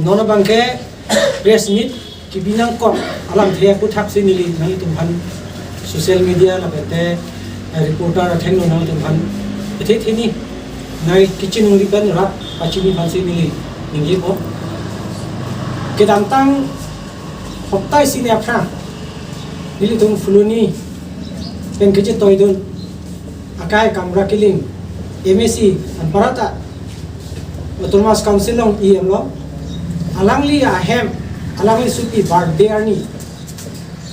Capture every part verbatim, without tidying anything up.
Non abangke press meet kebi nangkok alamthe aphuthaksi neli nanglitumphan social media lapen te, eh, reporter athengno nanglitumphan ethe theni nai kachiningri pen rat pachini aphansi neli ningjepo. Kedamtang hopta isi ni aphrang nelitum Phuloni pen kachetoidun akai Kamra Killing, M A C, anparta Autonomous Council along E M lo. Alangli ahem, alangli supi birthday arni,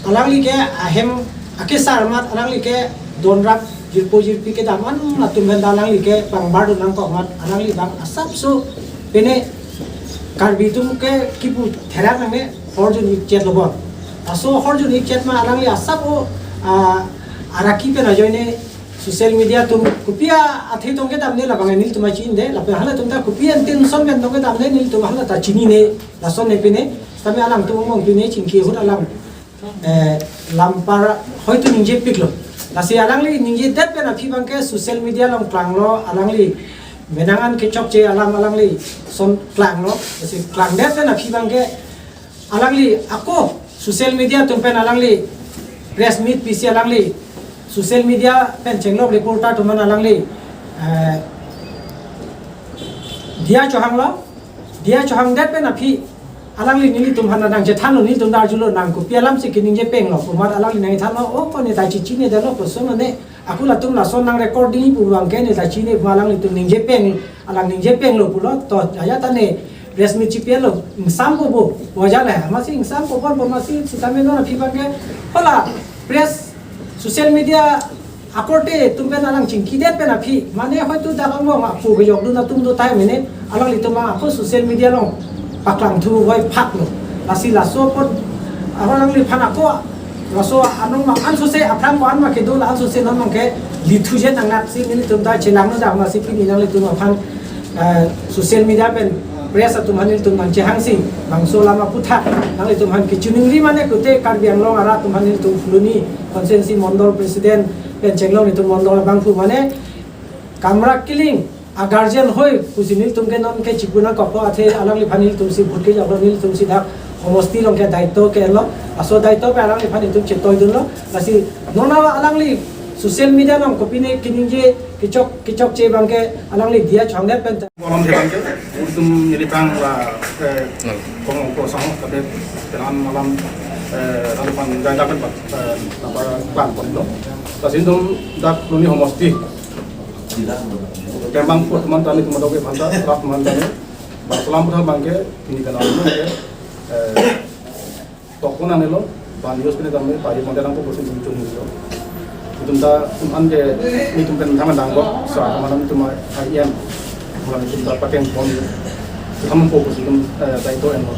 alangli ke ahem akesar amat alangli ke donrap jirpo jirpi kedam an latum pen ta alangli ke pangbar dun nangkok amat alangli bang asapso pene Karbi atum ke kipu therak nangne horjun ikchet lo bon. Laso horjun ikchet ma alangli asap o, ah, araki pen ajoine social media atum kopi athe tong kedamde labang nelitum ta chinine, lapen halatum ta kopi intention pen tong kedamde nelitum hala ta chinine, lason ne pine, tame alangtum mong pine chingki ahut alam, eh, lampar hoitu ningjepiklo. Lasi alangli ningjedet pen aphi abangke social media along klanglo, alangli menang an kechokche alam alangli son klanglo. Lasi klangdet pen aphi abangke alangli ako social media atum pen alangli press meet pisi alangli social media pen chenglok reporter atum an alangli, eh, diya chohanglo, diya chohangdet pen aphi alangli nelitumphan nangchethanlo, nelitum ta arjulo nang kopi alamsi keningje penglo pu amat alangli nangchethanlo, o ko ne ta chichinedetlo koson ne, ako latum lason nang recording pu abangke ne ta chine pu alanglitum ningje peng, alang ningje penglo pulo, to ajat ta ne press meet chipi-etlo, ingsampo bo, wajar le, masi ingsampo bon, bo masi sitame non aphi abangke, hala press social media akorte atum pen alang chingkidet pen aphi, mane hoitu dak angbong apu kejok dun atum do tai mene, alanglitum ako social media along paklang thu voi phak lo. Lasi laso apot alangliphan ako laso anong ma ansose aphrang ko an ma kedo la ansose non abangke lithujen nangnaksi nelitum ta chelangno dak masi pini nanglitum aphan, eh, social media pen press atum aphan nelitum nangchehangsi bangso alam aphuthak nanglitumphan kachiningri mane kute Karbi Anglong arat atum aphan nelitum Phuloni constituency mondol president pen chenglok nelitum mondol abangphu mane Kamra Killing a guardian hoi pusi nelitum ke non ke chipu nangkokpo athe alangliphan nelitumsi vote kejoklo, nelitumsi dak homosti along ke daito ke-enlo, laso daito pen alangliphan nelitum chetoidunlo. Lasi non alangli social media along kopine keningje kechok kechokche abangke alangli diya chohangdet pen. Alam dia abangke, utum nilipang la, eh, kong ko sang, tapi peran alam, eh, alam pan jai dapat, eh, apa, plan pon lo. Lasi nelitum dak Phuloni homosti. Kembang put mantan itu madok ke mantan, rap mantan. Bang selam pun abangke, ini kan alam ke, eh, tokpon anelo, ban news pine tame, payu mande nangpo pusi nelitum chunilo. Nelitum ta, atum an ke, nelitum pen thaman dangkok, sa, aman nelitum a, a, I M, aman nelitum ta pakeng pon, thaman po pusi nelitum, eh, daito enlo.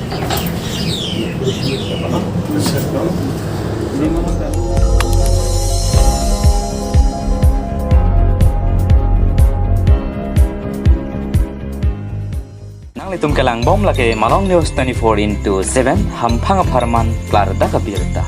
Nanglitum kelangbom lake Malong News twenty-four into seven, hamphang apharman klardak abirta.